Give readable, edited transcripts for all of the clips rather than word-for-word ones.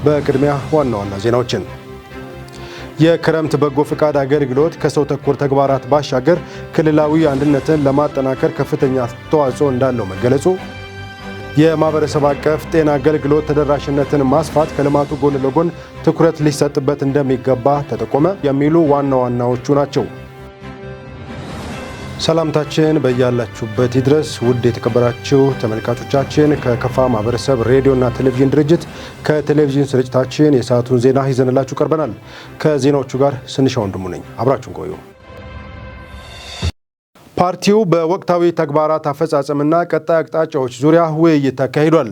በቅድሚያ ዋና ዋና ዜናዎችን። የክረምት በጎ ፈቃድ አገልግሎት ከሰው ተኮር ተግባራት ባሻገር ክልላዊ አንድነትን ለማጠናከር ከፍተኛ አስተዋጽኦ እንዳለው መገለጹ፣ የማህበረሰብ አቀፍ ጤና አገልግሎት ተደራሽነትን ማስፋት ከልማቱ ጎን ለጎን ትኩረት ሊሰጥበት እንደሚገባ ተጠቆመ፣ የሚሉ ዋና ዋናዎቹ ናቸው። ሰላምታችን በያላችሁበት ይድረስ። ውድ የተከበራችሁ ተመልካቾቻችን፣ ከከፋ ማህበረሰብ ሬዲዮና ቴሌቪዥን ድርጅት ከቴሌቪዥን ስርጭታችን የሰዓቱን ዜና ይዘንላችሁ ቀርበናል። ከዜናዎቹ ጋር ስንሻ ወንድሙ ነኝ። አብራችሁን ቆዩ። ፓርቲው በወቅታዊ ተግባራት አፈጻጸምና ቀጣይ አቅጣጫዎች ዙሪያ ውይይት ተካሂዷል።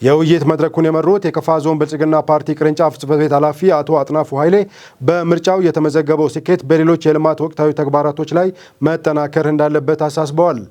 የውይይት መድረኩን የመሩት የከፋ ዞን ብልጽግና ፓርቲ ቅርንጫፍ ጽሕፈት ቤት ኃላፊ አቶ አጥናፉ ኃይሌ በምርጫው የተመዘገበው ስኬት በሌሎች የልማት ወቅታዊ ተግባራቶች ላይ መጠናከር እንዳለበት አሳስበዋል።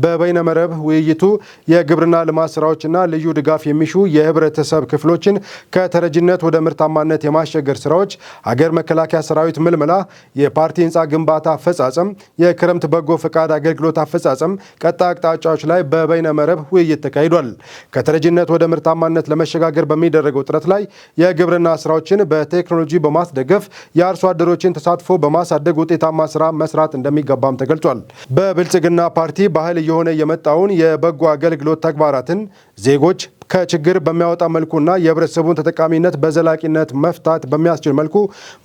በበይነመረብ ውይይቱ የግብርና ልማት ስራዎችና ልዩ ድጋፍ የሚሹ የህብረተሰብ ክፍሎችን ከተረጂነት ወደ ምርታማነት የማሸገር ስራዎች፣ ሀገር መከላከያ ሰራዊት ምልመላ፣ የፓርቲ ህንፃ ግንባታ አፈጻጸም፣ የክረምት በጎ ፈቃድ አገልግሎት አፈጻጸም ቀጣይ አቅጣጫዎች ላይ በበይነ መረብ ውይይት ተካሂዷል። ከተረጂነት ወደ ምርታማነት ለመሸጋገር በሚደረገው ጥረት ላይ የግብርና ስራዎችን በቴክኖሎጂ በማስደገፍ የአርሶ አደሮችን ተሳትፎ በማሳደግ ውጤታማ ስራ መስራት እንደሚገባም ተገልጿል። በብልጽግና ፓርቲ ባህል እየሆነ የመጣውን የበጎ አገልግሎት ተግባራትን ዜጎች ከችግር በሚያወጣ መልኩና የህብረተሰቡን ተጠቃሚነት በዘላቂነት መፍታት በሚያስችል መልኩ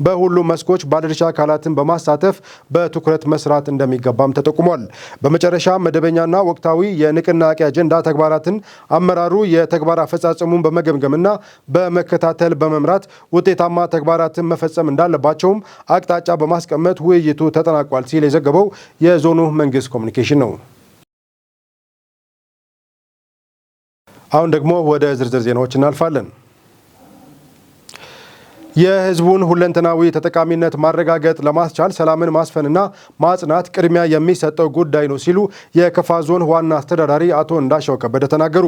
በሁሉም መስኮች ባለድርሻ አካላትን በማሳተፍ በትኩረት መስራት እንደሚገባም ተጠቁሟል። በመጨረሻ መደበኛና ወቅታዊ የንቅናቄ አጀንዳ ተግባራትን አመራሩ የተግባር አፈጻጸሙን በመገምገምና በመከታተል በመምራት ውጤታማ ተግባራትን መፈጸም እንዳለባቸውም አቅጣጫ በማስቀመጥ ውይይቱ ተጠናቋል ሲል የዘገበው የዞኑ መንግስት ኮሚኒኬሽን ነው። አሁን ደግሞ ወደ ዝርዝር ዜናዎች እናልፋለን። የህዝቡን ሁለንተናዊ ተጠቃሚነት ማረጋገጥ ለማስቻል ሰላምን ማስፈንና ማጽናት ቅድሚያ የሚሰጠው ጉዳይ ነው ሲሉ የከፋ ዞን ዋና አስተዳዳሪ አቶ እንዳሻው ከበደ ተናገሩ።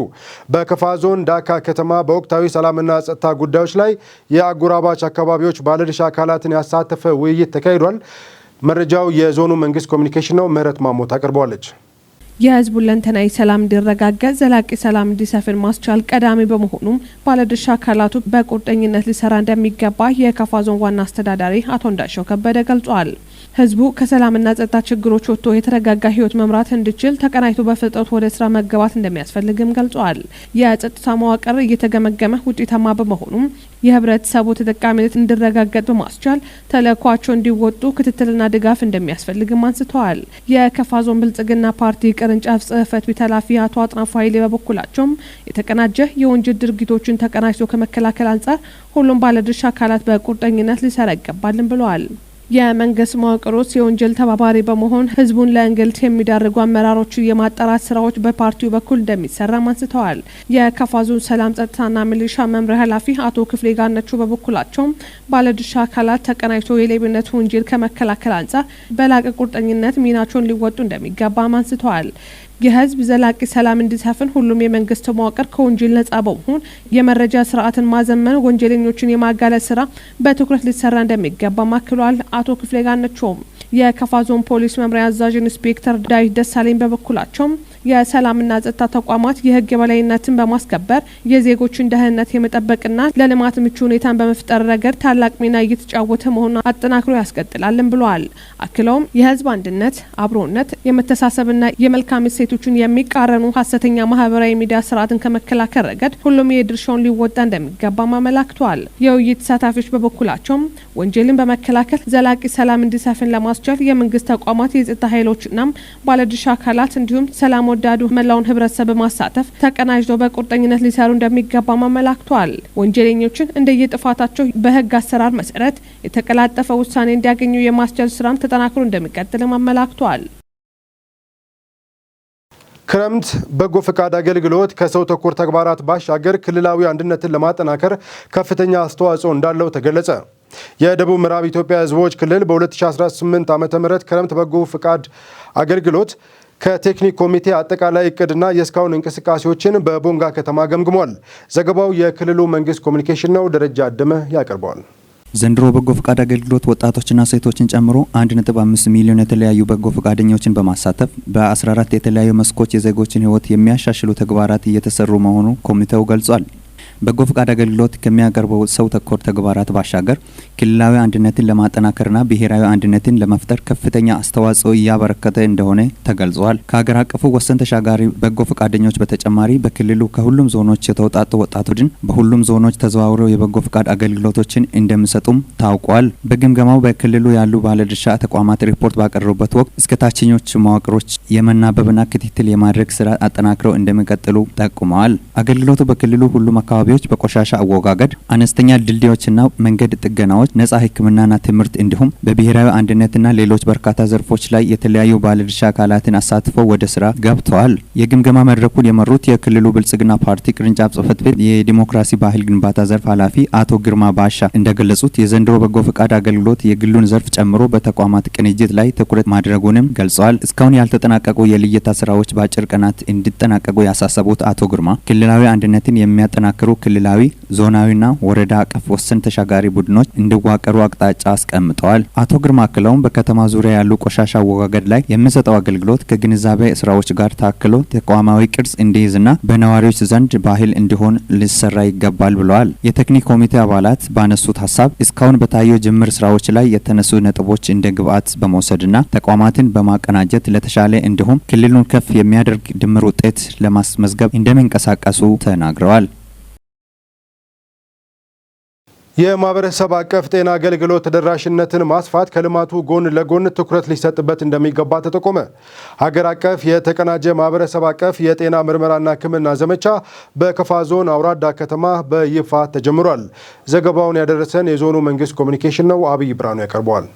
በከፋ ዞን ዳካ ከተማ በወቅታዊ ሰላምና ጸጥታ ጉዳዮች ላይ የአጎራባች አካባቢዎች ባለድርሻ አካላትን ያሳተፈ ውይይት ተካሂዷል። መረጃው የዞኑ መንግስት ኮሚኒኬሽን ነው። ምህረት ማሞ ታቀርበዋለች። የህዝቡ ሁለንተናዊ ሰላም እንዲረጋገጥ ዘላቂ ሰላም እንዲሰፍን ማስቻል ቀዳሚ በመሆኑም ባለድርሻ አካላቱ በቁርጠኝነት ሊሰራ እንደሚገባ የከፋ ዞን ዋና አስተዳዳሪ አቶ እንዳሻው ከበደ ገልጿል። ህዝቡ ከሰላምና ጸጥታ ችግሮች ወጥቶ የተረጋጋ ህይወት መምራት እንዲችል ተቀናጅቶ በፍጥነት ወደ ስራ መገባት እንደሚያስፈልግም ገልጿል። የጸጥታ መዋቅር እየተገመገመ ውጤታማ በመሆኑም የህብረተሰቡ ተጠቃሚነት እንዲረጋገጥ በማስቻል ተልዕኳቸው እንዲወጡ ክትትልና ድጋፍ እንደሚያስፈልግም አንስተዋል። የከፋ ዞን ብልጽግና ፓርቲ ቅርንጫፍ ጽህፈት ቤት ኃላፊ አቶ አጥናፉ ኃይሌ በበኩላቸውም የተቀናጀ የወንጀል ድርጊቶችን ተቀናጅቶ ከመከላከል አንጻር ሁሉም ባለድርሻ አካላት በቁርጠኝነት ሊሰራ ይገባልን ብለዋል። የመንግስት መዋቅሮች የወንጀል ተባባሪ በመሆን ህዝቡን ለእንግልት የሚዳርጉ አመራሮችን የማጣራት ስራዎች በፓርቲው በኩል እንደሚሰራም አንስተዋል። የከፋ ዞን ሰላም ጸጥታና ሚሊሻ መምሪያ ኃላፊ አቶ ክፍሌ ጋነቹ በበኩላቸውም ባለድርሻ አካላት ተቀናጅቶ የሌብነት ወንጀል ከመከላከል አንጻር በላቀ ቁርጠኝነት ሚናቸውን ሊወጡ እንደሚገባም አንስተዋል። የህዝብ ዘላቂ ሰላም እንዲሰፍን ሁሉም የመንግስት መዋቅር ከወንጀል ነጻ በመሆን የመረጃ ስርዓትን ማዘመን፣ ወንጀለኞችን የማጋለጥ ስራ በትኩረት ሊሰራ እንደሚገባም አክሏል። አቶ ክፍሌ ጋነቾም የከፋ ዞን ፖሊስ መምሪያ አዛዥ ኢንስፔክተር ዳዊት ደሳለኝ በበኩላቸው የሰላምና ጸጥታ ተቋማት የህግ የበላይነትን በማስከበር የዜጎችን ደህንነት የመጠበቅና ለልማት ምቹ ሁኔታን በመፍጠር ረገድ ታላቅ ሚና እየተጫወተ መሆኑን አጠናክሮ ያስቀጥላልን ብለዋል። አክለውም የህዝብ አንድነት፣ አብሮነት፣ የመተሳሰብና የመልካም እሴቶችን የሚቃረኑ ሀሰተኛ ማህበራዊ ሚዲያ ስርዓትን ከመከላከል ረገድ ሁሉም የድርሻውን ሊወጣ እንደሚገባም አመላክተዋል። የውይይት ተሳታፊዎች በበኩላቸውም ወንጀልን በመከላከል ዘላቂ ሰላም እንዲሰፍን ለማስቻል የመንግስት ተቋማት፣ የጸጥታ ኃይሎችና ባለድርሻ አካላት እንዲሁም ሰላም ወዳዱ መላውን ህብረተሰብ በማሳተፍ ተቀናጅተው በቁርጠኝነት ሊሰሩ እንደሚገባም አመላክተዋል። ወንጀለኞችን እንደየጥፋታቸው በህግ አሰራር መሰረት የተቀላጠፈ ውሳኔ እንዲያገኙ የማስቻል ስራም ተጠናክሮ እንደሚቀጥልም አመላክተዋል። ክረምት በጎ ፈቃድ አገልግሎት ከሰው ተኮር ተግባራት ባሻገር ክልላዊ አንድነትን ለማጠናከር ከፍተኛ አስተዋጽኦ እንዳለው ተገለጸ። የደቡብ ምዕራብ ኢትዮጵያ ህዝቦች ክልል በ2018 ዓ.ም ክረምት በጎ ፈቃድ አገልግሎት ከቴክኒክ ኮሚቴ አጠቃላይ እቅድና የእስካሁን እንቅስቃሴዎችን በቦንጋ ከተማ ገምግሟል። ዘገባው የክልሉ መንግስት ኮሚኒኬሽን ነው። ደረጃ አደመ ያቀርበዋል። ዘንድሮ በጎ ፈቃድ አገልግሎት ወጣቶችና ሴቶችን ጨምሮ 1.5 ሚሊዮን የተለያዩ በጎ ፈቃደኞችን በማሳተፍ በ14 የተለያዩ መስኮች የዜጎችን ሕይወት የሚያሻሽሉ ተግባራት እየተሰሩ መሆኑ ኮሚቴው ገልጿል። በጎ ፈቃድ አገልግሎት ከሚያቀርበው ሰው ተኮር ተግባራት ባሻገር ክልላዊ አንድነትን ለማጠናከርና ብሔራዊ አንድነትን ለመፍጠር ከፍተኛ አስተዋጽኦ እያበረከተ እንደሆነ ተገልጿል። ከሀገር አቀፉ ወሰን ተሻጋሪ በጎ ፈቃደኞች በተጨማሪ በክልሉ ከሁሉም ዞኖች የተውጣጡ ወጣት ቡድን በሁሉም ዞኖች ተዘዋውረው የበጎ ፈቃድ አገልግሎቶችን እንደሚሰጡም ታውቋል። በግምገማው በክልሉ ያሉ ባለድርሻ ተቋማት ሪፖርት ባቀረቡበት ወቅት እስከ ታችኞች መዋቅሮች የመናበብና ክትትል የማድረግ ስራ አጠናክረው እንደሚቀጥሉ ጠቁመዋል። አገልግሎቱ በክልሉ ሁሉም አካባቢዎች በቆሻሻ አወጋገድ፣ አነስተኛ ድልድዮችና መንገድ ጥገናዎች፣ ነጻ ሕክምናና ትምህርት እንዲሁም በብሔራዊ አንድነትና ሌሎች በርካታ ዘርፎች ላይ የተለያዩ ባለድርሻ አካላትን አሳትፈው ወደ ስራ ገብተዋል። የግምገማ መድረኩን የመሩት የክልሉ ብልጽግና ፓርቲ ቅርንጫፍ ጽሕፈት ቤት የዲሞክራሲ ባህል ግንባታ ዘርፍ ኃላፊ አቶ ግርማ ባሻ እንደገለጹት የዘንድሮ በጎ ፈቃድ አገልግሎት የግሉን ዘርፍ ጨምሮ በተቋማት ቅንጅት ላይ ትኩረት ማድረጉንም ገልጸዋል። እስካሁን ያልተጠናቀቁ የልየታ ስራዎች በአጭር ቀናት እንዲጠናቀቁ ያሳሰቡት አቶ ግርማ ክልላዊ አንድነትን የሚያጠናክሩ ክልላዊ፣ ዞናዊና ወረዳ አቀፍ ወሰን ተሻጋሪ ቡድኖች እንዲዋቀሩ አቅጣጫ አስቀምጠዋል። አቶ ግርማ አክለውም በከተማ ዙሪያ ያሉ ቆሻሻ አወጋገድ ላይ የሚሰጠው አገልግሎት ከግንዛቤ ስራዎች ጋር ታክሎ ተቋማዊ ቅርጽ እንዲይዝና በነዋሪዎች ዘንድ ባህል እንዲሆን ሊሰራ ይገባል ብለዋል። የቴክኒክ ኮሚቴ አባላት ባነሱት ሀሳብ እስካሁን በታየው ጅምር ስራዎች ላይ የተነሱ ነጥቦች እንደ ግብዓት በመውሰድና ተቋማትን በማቀናጀት ለተሻለ እንዲሁም ክልሉን ከፍ የሚያደርግ ድምር ውጤት ለማስመዝገብ እንደሚንቀሳቀሱ ተናግረዋል። የማህበረሰብ አቀፍ ጤና አገልግሎት ተደራሽነትን ማስፋት ከልማቱ ጎን ለጎን ትኩረት ሊሰጥበት እንደሚገባ ተጠቆመ። ሀገር አቀፍ የተቀናጀ ማህበረሰብ አቀፍ የጤና ምርመራና ሕክምና ዘመቻ በከፋ ዞን አውራዳ ከተማ በይፋ ተጀምሯል። ዘገባውን ያደረሰን የዞኑ መንግስት ኮሚኒኬሽን ነው። አብይ ብርሃኑ ያቀርበዋል።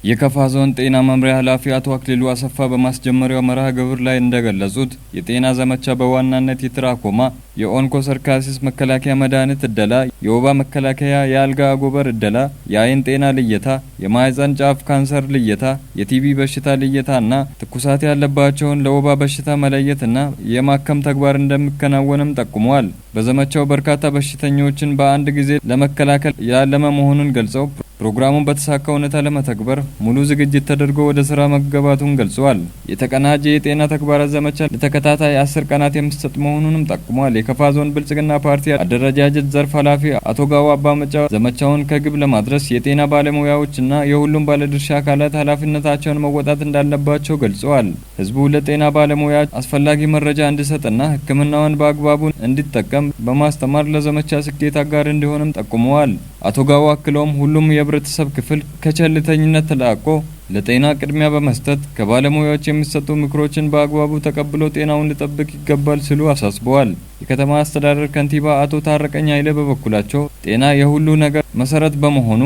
የከፋ ዞን ጤና መምሪያ ኃላፊ አቶ አክሊሉ አሰፋ በማስጀመሪያው መርሃ ግብር ላይ እንደገለጹት የጤና ዘመቻ በዋናነት የትራኮማ፣ የኦንኮሰርካሲስ መከላከያ መድኃኒት እደላ፣ የወባ መከላከያ፣ የአልጋ አጎበር እደላ፣ የአይን ጤና ልየታ፣ የማህፀን ጫፍ ካንሰር ልየታ፣ የቲቢ በሽታ ልየታና ትኩሳት ያለባቸውን ለወባ በሽታ መለየትና የማከም ተግባር እንደሚከናወንም ጠቁመዋል። በዘመቻው በርካታ በሽተኞችን በአንድ ጊዜ ለመከላከል ያለመ መሆኑን ገልጸው ፕሮግራሙን በተሳካ ሁኔታ ለመተግበር ሙሉ ዝግጅት ተደርጎ ወደ ስራ መገባቱን ገልጸዋል። የተቀናጀ የጤና ተግባራት ዘመቻ ለተከታታይ 10 ቀናት የሚሰጥ መሆኑንም ጠቁመዋል። የከፋ ዞን ብልጽግና ፓርቲ አደረጃጀት ዘርፍ ኃላፊ አቶ ጋው አባመጫ ዘመቻውን ከግብ ለማድረስ የጤና ባለሙያዎችና የሁሉም ባለድርሻ አካላት ኃላፊነታቸውን መወጣት እንዳለባቸው ገልጸዋል። ህዝቡ ለጤና ባለሙያ አስፈላጊ መረጃ እንዲሰጥና ሕክምናውን በአግባቡ እንዲጠቀም በማስተማር ለዘመቻ ስኬት አጋር እንዲሆንም ጠቁመዋል። አቶ ጋው አክለውም ሁሉም የህብረተሰብ ክፍል ከቸልተኝነት ተላቆ ለጤና ቅድሚያ በመስጠት ከባለሙያዎች የሚሰጡ ምክሮችን በአግባቡ ተቀብሎ ጤናውን ሊጠብቅ ይገባል ሲሉ አሳስበዋል። የከተማ አስተዳደር ከንቲባ አቶ ታረቀኝ ኃይሌ በበኩላቸው ጤና የሁሉ ነገር መሰረት በመሆኑ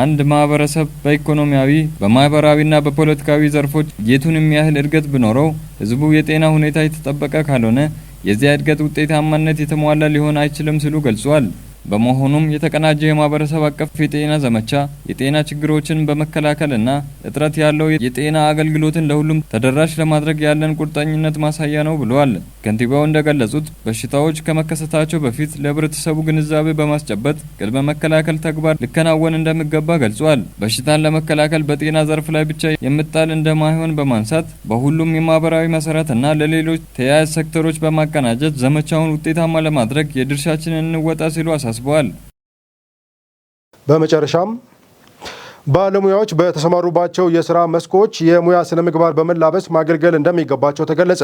አንድ ማህበረሰብ በኢኮኖሚያዊ፣ በማህበራዊና በፖለቲካዊ ዘርፎች የቱንም ያህል እድገት ቢኖረው ህዝቡ የጤና ሁኔታ የተጠበቀ ካልሆነ የዚያ እድገት ውጤታማነት የተሟላ ሊሆን አይችልም ሲሉ ገልጿል። በመሆኑም የተቀናጀ የማህበረሰብ አቀፍ የጤና ዘመቻ የጤና ችግሮችን በመከላከልና እጥረት ያለው የጤና አገልግሎትን ለሁሉም ተደራሽ ለማድረግ ያለን ቁርጠኝነት ማሳያ ነው ብለዋል። ከንቲባው እንደገለጹት በሽታዎች ከመከሰታቸው በፊት ለህብረተሰቡ ግንዛቤ በማስጨበጥ ቅድመ መከላከል ተግባር ሊከናወን እንደሚገባ ገልጿል። በሽታን ለመከላከል በጤና ዘርፍ ላይ ብቻ የሚጣል እንደማይሆን በማንሳት በሁሉም የማህበራዊ መሰረትና ለሌሎች ተያያዥ ሴክተሮች በማቀናጀት ዘመቻውን ውጤታማ ለማድረግ የድርሻችንን እንወጣ ሲሉ አሳስበዋል። በመጨረሻም ባለሙያዎች በተሰማሩባቸው የስራ መስኮች የሙያ ስነ ምግባር በመላበስ ማገልገል እንደሚገባቸው ተገለጸ።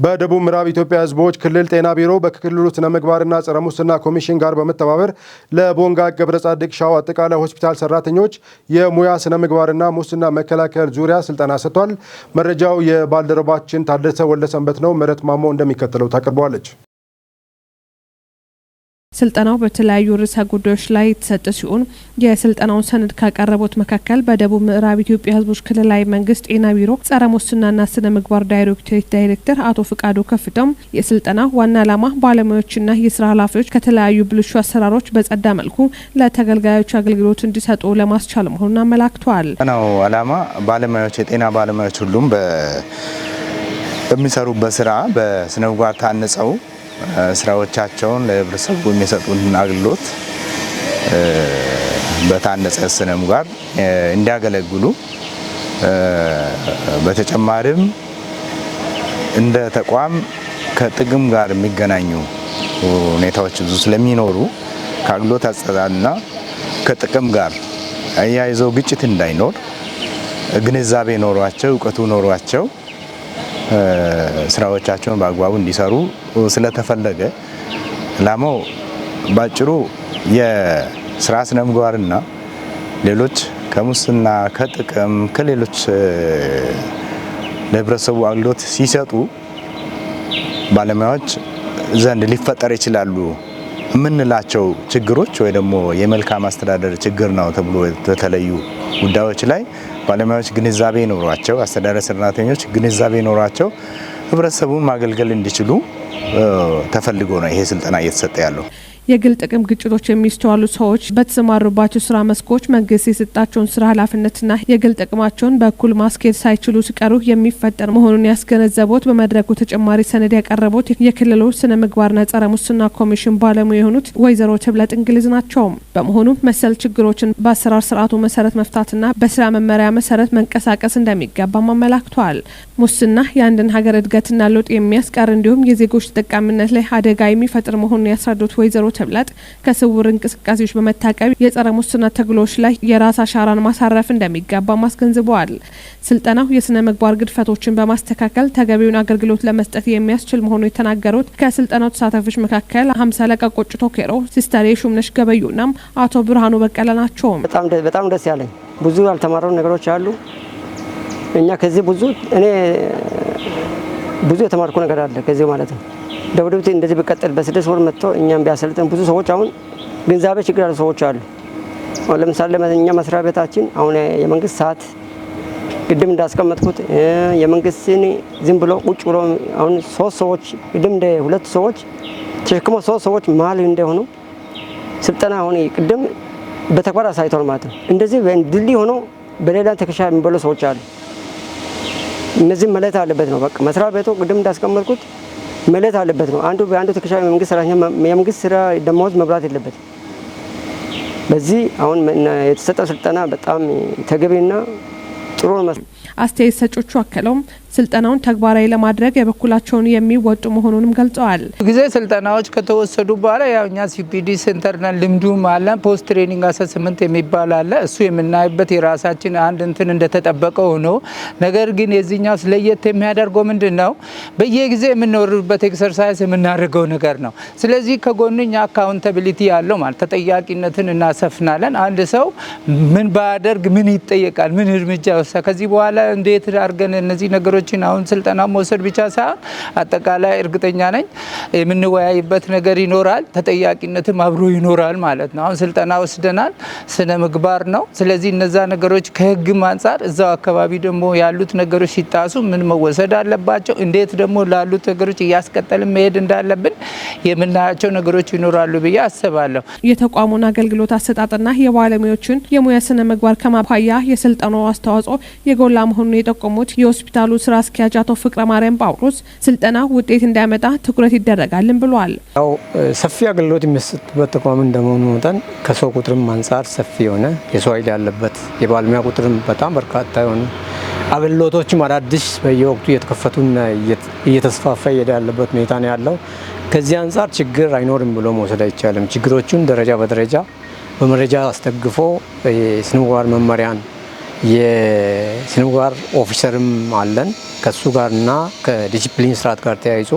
በደቡብ ምዕራብ ኢትዮጵያ ሕዝቦች ክልል ጤና ቢሮ በክልሉ ስነ ምግባርና ጸረ ሙስና ኮሚሽን ጋር በመተባበር ለቦንጋ ገብረ ጻድቅ ሻው አጠቃላይ ሆስፒታል ሰራተኞች የሙያ ስነ ምግባርና ሙስና መከላከል ዙሪያ ስልጠና ሰጥቷል። መረጃው የባልደረባችን ታደሰ ወልደሰንበት ነው። ምህረት ማሞ እንደሚከተለው ታቀርበዋለች። ስልጠናው በተለያዩ ርዕሰ ጉዳዮች ላይ የተሰጠ ሲሆን የስልጠናውን ሰነድ ካቀረቡት መካከል በደቡብ ምዕራብ ኢትዮጵያ ሕዝቦች ክልላዊ መንግስት ጤና ቢሮ ጸረ ሙስናና ስነ ምግባር ዳይሬክቶሬት ዳይሬክተር አቶ ፍቃዱ ከፍተው የስልጠና ዋና ዓላማ ባለሙያዎችና የስራ ኃላፊዎች ከተለያዩ ብልሹ አሰራሮች በጸዳ መልኩ ለተገልጋዮች አገልግሎት እንዲሰጡ ለማስቻል መሆኑን አመላክተዋል። ነው ዓላማ ባለሙያዎች የጤና ባለሙያዎች ሁሉም በሚሰሩበት ስራ በስነ ምግባር ታንጸው ስራዎቻቸውን ለህብረተሰቡ የሚሰጡትን አገልግሎት በታነጸ ስነ ምግባር እንዲያገለግሉ፣ በተጨማሪም እንደ ተቋም ከጥቅም ጋር የሚገናኙ ሁኔታዎች ብዙ ስለሚኖሩ ከአገልግሎት አሰጣጥና ከጥቅም ጋር አያይዘው ግጭት እንዳይኖር ግንዛቤ ኖሯቸው እውቀቱ ኖሯቸው ስራዎቻቸውን በአግባቡ እንዲሰሩ ስለተፈለገ ዓላማው ባጭሩ የስራ ስነ ምግባርና ሌሎች ከሙስና ከጥቅም ከሌሎች ለህብረተሰቡ አገልግሎት ሲሰጡ ባለሙያዎች ዘንድ ሊፈጠር ይችላሉ የምንላቸው ችግሮች ወይ ደግሞ የመልካም አስተዳደር ችግር ነው ተብሎ የተለዩ ጉዳዮች ላይ ባለሙያዎች ግንዛቤ ኖሯቸው አስተዳደር ሰራተኞች ግንዛቤ ኖሯቸው ህብረተሰቡን ማገልገል እንዲችሉ ተፈልጎ ነው ይሄ ስልጠና እየተሰጠ ያለው። የግል ጥቅም ግጭቶች የሚስተዋሉ ሰዎች በተሰማሩባቸው ስራ መስኮች መንግስት የሰጣቸውን ስራ ኃላፊነትና የግል ጥቅማቸውን በእኩል ማስኬድ ሳይችሉ ሲቀሩ የሚፈጠር መሆኑን ያስገነዘቡት በመድረኩ ተጨማሪ ሰነድ ያቀረቡት የክልሉ ስነ ምግባርና ጸረ ሙስና ኮሚሽን ባለሙያ የሆኑት ወይዘሮ ትብለጥ እንግሊዝ ናቸው። በመሆኑም መሰል ችግሮችን በአሰራር ስርዓቱ መሰረት መፍታትና በስራ መመሪያ መሰረት መንቀሳቀስ እንደሚገባም አመላክተዋል። ሙስና የአንድን ሀገር እድገትና ለውጥ የሚያስቀር እንዲሁም የዜጎች ተጠቃሚነት ላይ አደጋ የሚፈጥር መሆኑን ያስረዱት ወይዘሮ ትብለጥ ከስውር እንቅስቃሴዎች በመታቀብ የጸረ ሙስና ትግሎች ላይ የራስ አሻራን ማሳረፍ እንደሚገባም አስገንዝበዋል። ስልጠናው የስነ ምግባር ግድፈቶችን በማስተካከል ተገቢውን አገልግሎት ለመስጠት የሚያስችል መሆኑ የተናገሩት ከስልጠናው ተሳታፊዎች መካከል 50 አለቃ ቆጭቶ ኬሮ፣ ሲስተር የሹምነሽ ገበዩና አቶ ብርሃኑ በቀለ ናቸው። በጣም ደስ ያለኝ ብዙ ያልተማረው ነገሮች አሉ። እኛ ከዚህ ብዙ እኔ ብዙ የተማርኩ ነገር አለ ከዚህ ማለት ነው። ደብደብት እንደዚህ ቢቀጥል በ6 ወር መጥቶ እኛም ቢያሰልጥን ብዙ ሰዎች አሁን ግንዛቤ ችግር ያሉ ሰዎች አሉ። አሁን ለምሳሌ እኛ መስሪያ ቤታችን አሁን የመንግስት ሰዓት ቅድም እንዳስቀመጥኩት የመንግስትን ዝም ብሎ ቁጭ ብሎ አሁን 3 ሰዎች ቅድም እንደ 2 ሰዎች ተሸክሞ 3 ሰዎች መሀል እንደሆኑ ስልጠና አሁን ቅድም በተግባር አሳይቷል ማለት ነው። እንደዚህ ድልድይ ሆኖ በሌላ ትከሻ የሚበሉ ሰዎች አሉ። እነዚህ መለየት አለበት ነው። በቃ መስሪያ ቤቱ ቅድም እንዳስቀመጥኩት መለየት አለበት ነው። አንዱ በአንዱ ትከሻ የመንግስት ሰራተኛ የመንግስት ስራ ደመወዝ መብላት የለበትም። በዚህ አሁን የተሰጠው ስልጠና በጣም ተገቢና ጥሩ ነው። አስተያየት ሰጮቹ አክለውም ስልጠናውን ተግባራዊ ለማድረግ የበኩላቸውን የሚወጡ መሆኑንም ገልጸዋል። ጊዜ ስልጠናዎች ከተወሰዱ በኋላ ያው እኛ CPD center ነን፣ ልምዱም አለን። post training assessment የሚባል አለ። እሱ የምናይበት የራሳችን አንድ እንትን እንደተጠበቀ ሆኖ ነገር ግን የዚህኛው ለየት የሚያደርገው ምንድነው? በየጊዜ የምንወርድበት exercise የምናደርገው ነገር ነው። ስለዚህ ከጎንኛ accountability ያለው ማለት ተጠያቂነትን እናሰፍናለን። አንድ ሰው ምን ባደርግ ምን ይጠየቃል፣ ምን እርምጃ ይወስዳል፣ ከዚህ በኋላ እንዴት አድርገን እነዚህ ነገሮችን አሁን ስልጠና መውሰድ ብቻ ሳይሆን አጠቃላይ እርግጠኛ ነኝ የምንወያይበት ነገር ይኖራል፣ ተጠያቂነትም አብሮ ይኖራል ማለት ነው። አሁን ስልጠና ወስደናል፣ ስነ ምግባር ነው። ስለዚህ እነዛ ነገሮች ከህግም አንፃር እዛው አካባቢ ደግሞ ያሉት ነገሮች ሲጣሱ ምን መወሰድ አለባቸው፣ እንዴት ደግሞ ላሉት ነገሮች እያስቀጠልን መሄድ እንዳለብን የምናያቸው ነገሮች ይኖራሉ ብዬ አስባለሁ። የተቋሙን አገልግሎት አሰጣጥና የባለሙያዎችን የሙያ ስነ ምግባር ከማኳያ የስልጠናው አስተዋጽኦ የጎላ መሆኑን የጠቆሙት የሆስፒታሉ ስራ አስኪያጅ አቶ ፍቅረ ማርያም ጳውሎስ ስልጠና ውጤት እንዲያመጣ ትኩረት ይደረጋልን ብለዋል። ያው ሰፊ አገልግሎት የሚሰጥበት ተቋም እንደመሆኑ መጠን ከሰው ቁጥርም አንጻር ሰፊ የሆነ የሰው ኃይል ያለበት የባለሙያ ቁጥርም በጣም በርካታ የሆነ አገልግሎቶችም አዳዲስ በየወቅቱ እየተከፈቱና እየተስፋፋ እየሄደ ያለበት ሁኔታ ነው ያለው። ከዚህ አንጻር ችግር አይኖርም ብሎ መውሰድ አይቻልም። ችግሮቹን ደረጃ በደረጃ በመረጃ አስደግፎ የስነ ምግባር መመሪያን የስነ ምግባር officer ም አለን። ከሱ ጋርና ከዲሲፕሊን ስርዓት ጋር ተያይዞ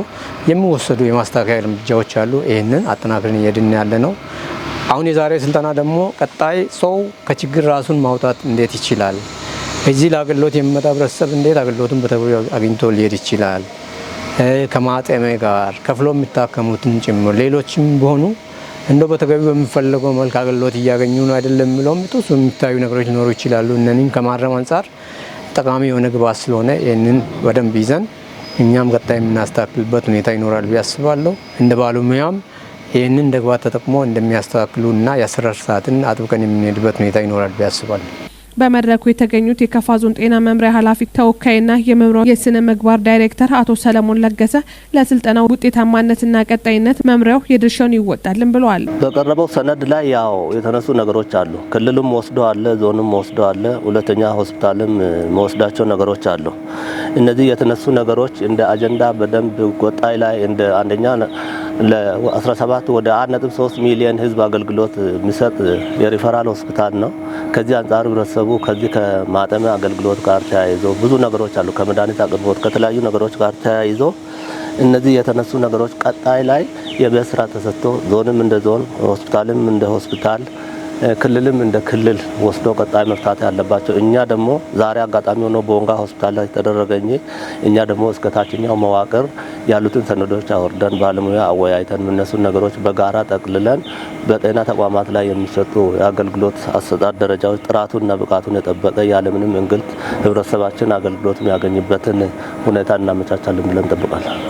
የሚወሰዱ የማስተካከያ እርምጃዎች አሉ። ይህንን አጠናክረን እየሄድን ያለ ነው። አሁን የዛሬው ስልጠና ደግሞ ቀጣይ ሰው ከችግር ራሱን ማውጣት እንዴት ይችላል፣ እዚህ ለአገልግሎት የሚመጣ ህብረተሰብ እንዴት አገልግሎቱን በተገቢው አግኝቶ ሊሄድ ይችላል፣ ከማጤሜ ጋር ከፍሎ የሚታከሙትን ጭምር ሌሎችም ቢሆኑ እንደው በተገቢው በሚፈለገው መልክ አገልግሎት እያገኙ ነው አይደለም የሚለውም የተወሰኑ የሚታዩ ነገሮች ሊኖሩ ይችላሉ። እነዚህን ከማረም አንጻር ጠቃሚ የሆነ ግብዓት ስለሆነ ይህንን በደንብ ይዘን እኛም ቀጣይ የምናስተካክልበት ሁኔታ ይኖራል ብዬ አስባለሁ። እንደ ባለሙያም ይህንን እንደ ግብዓት ተጠቅሞ እንደሚያስተካክሉና የአሰራር ስርዓትን አጥብቀን የምንሄድበት ሁኔታ ይኖራል ብዬ አስባለሁ። በመድረኩ የተገኙት የከፋ ዞን ጤና መምሪያ ኃላፊ ተወካይና የመምሪያው የስነ ምግባር ዳይሬክተር አቶ ሰለሞን ለገሰ ለስልጠናው ውጤታማነትና ቀጣይነት መምሪያው የድርሻውን ይወጣልን ብለዋል። በቀረበው ሰነድ ላይ ያው የተነሱ ነገሮች አሉ። ክልሉም ወስዶ አለ፣ ዞኑም ወስዶ አለ፣ ሁለተኛ ሆስፒታልም መወስዳቸው ነገሮች አሉ። እነዚህ የተነሱ ነገሮች እንደ አጀንዳ በደንብ ቆጣይ ላይ እንደ አንደኛ ለ17 ወደ 1.3 ሚሊዮን ህዝብ አገልግሎት የሚሰጥ የሪፈራል ሆስፒታል ነው። ከዚህ አንጻር ህብረተሰቡ ከዚህ ከማጠሚያ አገልግሎት ጋር ተያይዞ ብዙ ነገሮች አሉ። ከመድኃኒት አቅርቦት፣ ከተለያዩ ነገሮች ጋር ተያይዞ እነዚህ የተነሱ ነገሮች ቀጣይ ላይ የቤት ስራ ተሰጥቶ ዞንም እንደ ዞን፣ ሆስፒታልም እንደ ሆስፒታል፣ ክልልም እንደ ክልል ወስዶ ቀጣይ መፍታት ያለባቸው፣ እኛ ደግሞ ዛሬ አጋጣሚ ሆኖ ቦንጋ ሆስፒታል ላይ ተደረገ እንጂ እኛ ደግሞ እስከ ታችኛው መዋቅር ያሉትን ሰነዶች አወርደን፣ ባለሙያ አወያይተን፣ እነሱን ነገሮች በጋራ ጠቅልለን በጤና ተቋማት ላይ የሚሰጡ የአገልግሎት አሰጣጥ ደረጃዎች ጥራቱንና ብቃቱን የጠበቀ፣ ያለምንም እንግልት ህብረተሰባችን አገልግሎት የሚያገኝበትን ሁኔታ እናመቻቻለን ብለን እንጠብቃለን።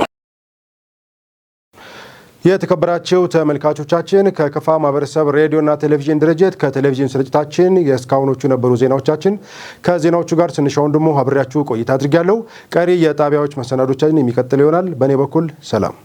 የተከበራችሁ ተመልካቾቻችን፣ ከከፋ ማህበረሰብ ሬዲዮና ቴሌቪዥን ድርጅት ከቴሌቪዥን ስርጭታችን የእስካሁኖቹ ነበሩ ዜናዎቻችን። ከዜናዎቹ ጋር ስንሻው ወንድሙ አብሬያችሁ ቆይታ አድርጊያለሁ። ቀሪ የጣቢያዎች መሰናዶቻችን የሚቀጥል ይሆናል። በእኔ በኩል ሰላም።